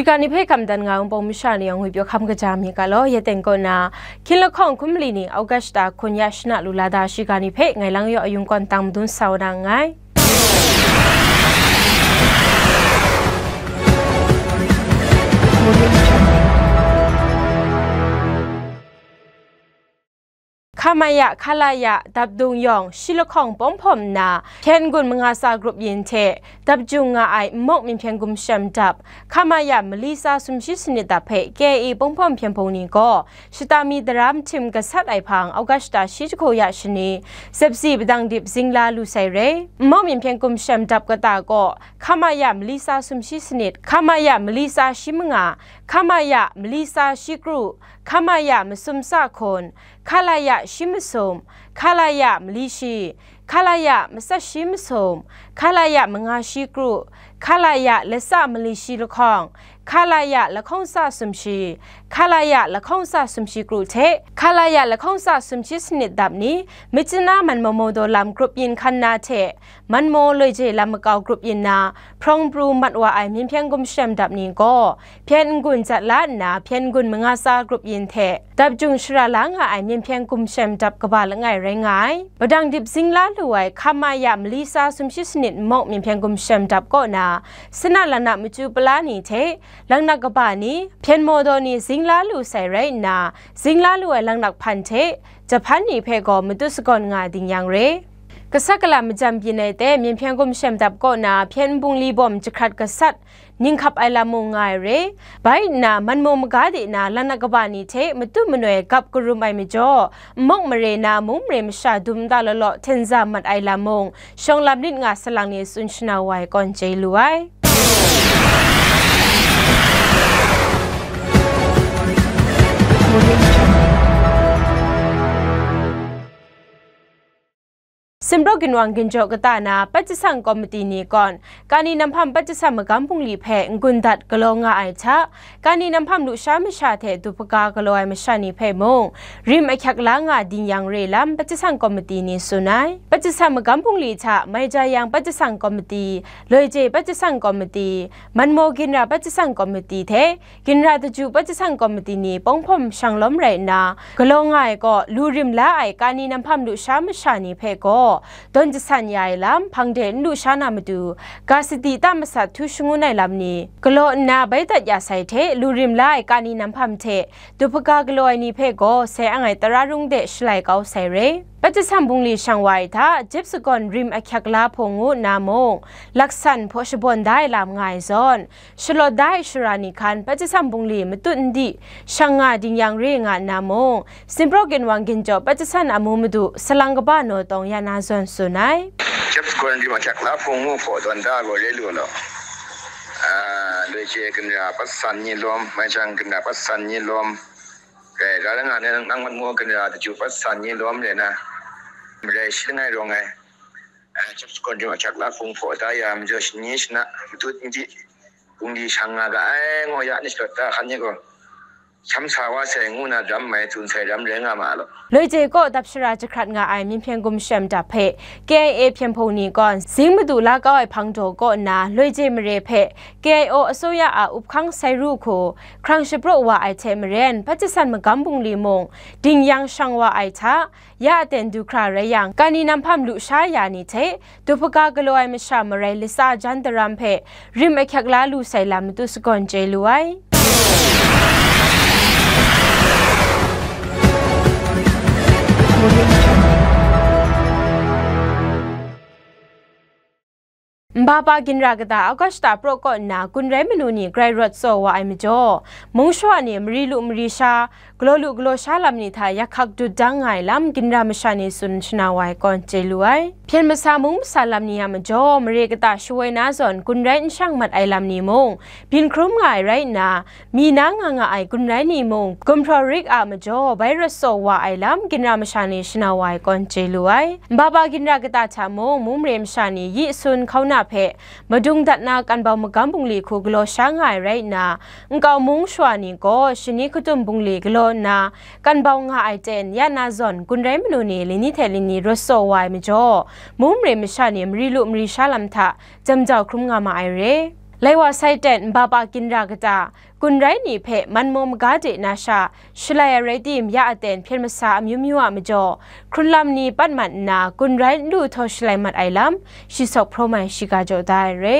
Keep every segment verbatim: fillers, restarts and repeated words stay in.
Shiga ni hpe kam dan nga ai Wunpawng masha ni yawng ngwi pyaw hkam kaja mi ga law, ya teng kaw na, hkying lahkawng hkum mali ni August ta hkun ya shana lu la da shiga ni hpe ngai lang yaw ayung kawn tang madun sa wa na nngai. Khamaya, Khalaya, dapdung yawng, shi lahkawng pawng hpawm nna, hpyen n-gun manga tsa grup yin hte dap jung nga ai nmawk myin hpyen gumshem dap, Khamaya mali tsa sumshi sanit dap hpe K I A pawng hpawm hpyen hpung ni gaw shata mi tara mahtim gasat ai hpang, Augusta shi jahku ya shani, zepsi padang dip zingla lu sai re. Nmawk myin hpyen gumshem dap kata gaw, Khamaya mali tsa sumshi sanit, Khamaya mali tsa shi manga, Khamaya mali tsa shi kru, Khamaya masum tsa hkun, Khalaya shi masum, Khalaya mali shi, Khalaya matsat shi masum, Khalaya manga shi kru, Khalaya latsa mali shi lahkawng, Khalaya lahkawng tsa sumshi, Khalaya lahkawng tsa sumshi kru hte Khalaya lahkawng tsa sumshi sanit dap ni, Myitkyina Manmaw Mawdaw lam grup yin hkan na hte, Manmaw Loije lam makau grup yin na, hprawng pru mat wa ai myin hpyen gumshem dap ni gaw, hpyen n-gun jat la nna, hpyen n-gun manga tsa grup yin hte dap jung shara la nga ai myin hpyen gumshem dap kaba langai rai nga ai. Padang dip zingla lu ai Khamaya mali tsa sumshi sanit nmawk myin hpyen gumshem dap kaw na, sana lana machyu pala ni hte, langnak kaba ni, hpyen mawdaw ni zingla lu sai rai nna, zingla lu ai langnak hpan hte, jahpan ni hpe gaw matut sagawn nga ding yang re. Gasat gala majam byin ai teng, myin hpyen gumshem dap kaw na, hpyen bungli bawm jahkrat gasat, ninghkap ai lam mung nga ai re. Bai nna, Manmaw maga de na, lannak kaba ni hte matu manoi gap karum ai majaw, nmawk mare na mung mare masha dum nta law law hten za mat ai lam mung, shawng lam lit nga salang ni tsun shanau wa ai kawn chye lu ai. Simpraw ginwang ginjaw kata na, Patjasang Komiti ni kawn, Kani Nanghpam Patjasang magam bungli hpe n-gun dat galaw nga ai hta, Kani Nanghpam lusha masha hte duhpaga galaw ai masha ni hpe mung, rim ahkyak la nga ding yang re lam Patjasang Komiti ni tsun ai. Patjasang magam bungli hta, Maijayang Patjasang Komiti, Loije Patjasang Komiti, Manmaw Ginra Patjasang Komiti hte, Ginra Daju Patjasang Komiti ni pawng hpawm shang lawm rai nna, galaw nga ai kaw, lu rim la ai Kani Nanghpam lusha masha ni hpe gaw, dawn jasan ya ai lam, hpang de n lusha na matu, ga sadi ta masat htu shangun ai lam ni, galaw nna bai dat ya sai hte, lu rim la ai Kani Nanghpam hte, duhpaga galaw ai ni hpe gaw, sai ang ai tara rung de shalai kau sai re. Patjasang bungli shang wa ai hta, jep sagawn rim ahkyak la hpung ngu nna mung, laksan hpaw shabawn da ai lam nga ai zawn, shalawt da ai shara ni hkan Patjasang bungli matut n di shang nga ding yang re nga nna mung, Simpraw ginwang ginjaw Patjasang amu madu salang kaba naw tawng ya na zawn tsun ai. Jep sagawn rim ahkyak la hpung ngu hpaw tawn da gaw re lu law. Ah, Loije Ginra Patjasang ni lawm, Maijang Ginra Patjasang ni lawm, Rai, ra la nga ni nang Manmaw Ginra Daju Patjasang ni lawm rai na, marai shi langai rawng ai, ah, jep sagawn rim ahkyak la hpung hpaw da ya majaw shani shana matut n di, bungli shang nga ga ai, ngaw ya ni shalawt da hkan ni gaw, sham sa wa sai ngu na daram mai tsun sai ram rai nga ma law. Loije kaw dap shara jahkrat nga ai myin hpyen gumshem dap hpe K I A hpyen hpung ni gaw, zing madu la kau ai hpang daw kaw nna, Loije mare hpe K I O အစိုးရ a up hkang sai ru hku, hkrang shapraw wa ai hte maren, Patjasang magam bungli mung, ding yang shang wa ai hta, ya aten du hkra rai yang, Kani Nanghpam lusha ya ni hte, duhpaga galaw ai masha marai latsa jan daram hpe, rim ahkyak la lu sai lam matu sagawn chye lu ai. Nbaba ginra kata August ta praw kaw nna gun rai manu ni grai rawt tsaw wa ai majaw, mung shawa ni mari lu mari sha, galaw lu galaw sha lam ni hta yak hkak dut dang nga ai lam ginra masha ni tsun shana wa ai kawn chye lu ai. Hpyen masa mung masa lam ni a majaw, mare kata shawoi na zawn gun rai n shang mat ai lam ni mung, byin hkrum nga ai rai nna, mi na nga nga ai gun rai ni mung, gumhpraw rik a majaw bai rawt tsaw wa ai lam ginra masha ni shana wa ai kawn chye lu ai. Nbaba ginra kata hta mung, mung mare masha ni yi sun hkauna hpe madung dat na kanbau magam bungli hku galaw sha nga ai rai nna, nkau mung shawa ni gaw shani hkatum bungli galaw nna kanbau nga ai ten ya na zawn, gun rai manu ni lani hte lani rawt tsaw wa ai majaw, mung mare masha ni mari lu mari sha lam hta jam jau hkrum nga ma ai re. Lai wa sai ten nba pa ginra kata, gun rai ni hpe man maw maga de na sha, shalai ai rai tim, ya aten hpyen masa amyu myu a majaw, hkrunlam ni pat mat nna, gun rai n lu htaw shalai mat ai lam, shi sawk hprawm ai shiga jaw da ai re.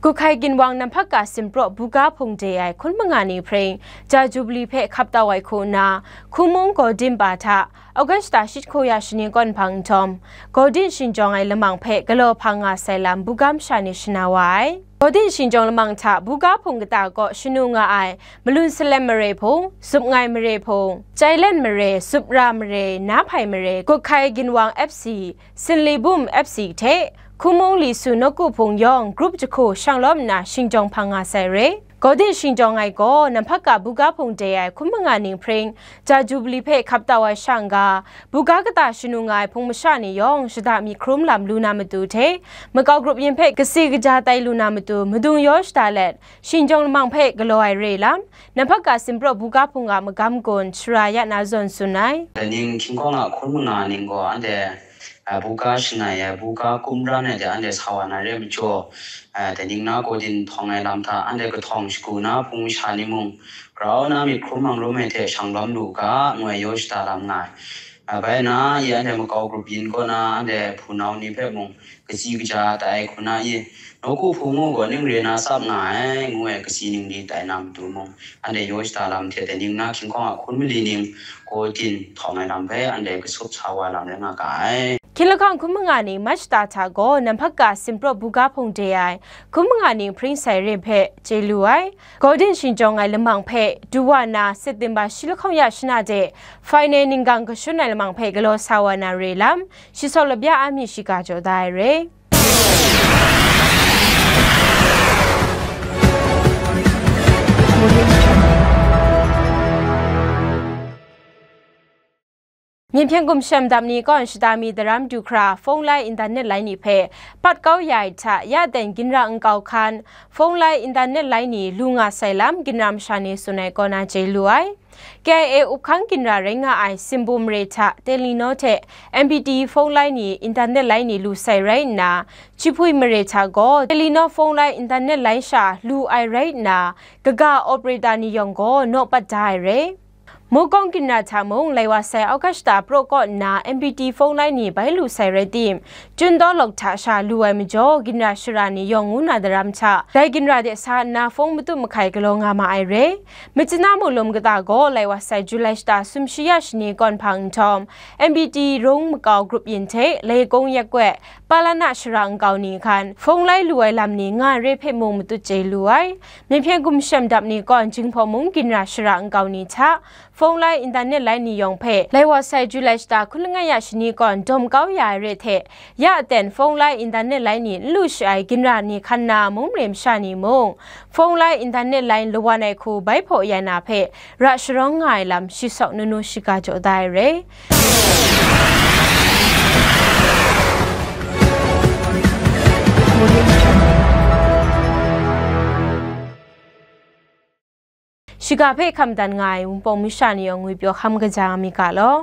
Kuhkai ginwang Namhpaka Simpraw buga hpung de ai hkun manga ni hpring, Ja Jubili hpe hkap tau ai hku nna, Hku mung Gawdin pa hta, August shi hku ya shani kawn hpang nhtawm, Gawdin shingjawng ai lamang hpe galaw hpang nga sai lam buga masha ni shana wa ai. Gawdin shingjawng lamang hta buga hpung kata kaw shanu nga ai, Malun Salem mare hpung, Supngai mare hpung, Chailen mare, Supra mare, Nahpai mare, Kuhkai ginwang F C, Sinli Bum F C hte, Hku mung Li Su Nawku Hpung yawng grup jahku shang lawm nna shingjawng hpang nga sai re. Gawdin shingjawng ai gaw, Namhpaka buga hpung de ai hkun manga ni hpring, Ja Jubili hpe hkap tau ai sha n-ga, buga kata shanu nga ai hpung masha ni yawng shada myi hkrum lam lu na matu hte, makau grup yin hpe kasi kaja tai lu na matu madung yaw shada let, shingjawng lamang hpe galaw ai re lam, Namhpaka Simpraw buga hpung a magam gun shara ya na zawn tsun ai. Dai ning hkying hkawng a hkun manga ning gaw anhte, a, buga shangai ai, buga kumran ai de anhte sa wa na re ai majaw, a, dai ning na Gawdin htawng ai lam hta anhte kahtawng shagu na hpung masha ni mung, grau na myit hkrum hkrum ai hte shang lawm lu ga, ngu ai yaw shada lam nga ai. A, bai na, i anhte makau grup yin kaw na, anhte hpunau ni hpe mung, katsi kaja tai ai hku na i, Nawku Hpung u gaw ning re na tsap nga ai, ngu ai katsi ningli tai na matu mung, anhte yaw shada lam hte dai ning na hkying hkawng a hkun mali ning, Gawdin htawng ai lam hpe anhte kasup sa wa lam rai nga ga ai. Hkying lahkawng hkun manga ni March ta hta gaw Namhpaka Simpraw buga hpung de ai hkun manga ni hpring sai re hpe chye lu ai. Gawdin shingjawng ai lamang hpe du wa na, September shi lahkawng ya shana de, final ninggang kashun ai lamang hpe galaw sa wa na re lam, shi sawk labya a mi shiga jaw da ai re. Myen hpyen gumshem dap ni kaw shada mi daram du hkra, phone lai, internet lai ni hpe pat kau ya ai hta, ya ten ginra nkau hkan, phone lai, internet lai ni lu nga sai lam, ginra masha ni tsun ai kaw na chye lu ai. K I A up hkang ginra rai nga ai Simbu mare hta Telenor hte M P T phone lai ni, internet lai ni lu sai rai nna, Chipui mare hta gaw Telenor phone lai, internet lai sha lu ai rai nna, kaga operator ni yawng gaw naw pat da ai re. Mukawng ginra hta mung, lai wa sai August ta praw kaw nna M P T phone lai ni bai lu sai rai tim, Chun Daw Lawk hta sha lu ai majaw, ginra shara ni yawng ngu na daram hta, dai ginra de sa nna phone matu mahkai galaw nga ma ai re. Machina Mulum kata gaw, lai wa sai July shata sumshi ya shani kawn hpang nhtawm, M P T rung makau grup yin hte, Leikung yakwe, Palana shara nkau ni hkan, phone lai lu ai lam ni nga re hpe mung matut chye lu ai. Myen hpyen gumshem dap ni kawn, Jinghpaw mung ginra shara nkau ni hta, phone lai, internet lai ni yawng hpe, lai wa sai July shata hkun langai ya shani kawn dawm kau ya ai re hte, ya aten phone lai, internet lai ni n lu shi ai ginra ni hkan na mung mare masha ni mung, phone lai, internet lai lawan ai hku bai hpaw ya na hpe ra sharawng nga ai lam shi sawk nunu shiga jaw da ai re. Shiga hpe hkam dan nga ai Wunpawng masha ni yawng ngwipyaw hkam kaja mi ga law.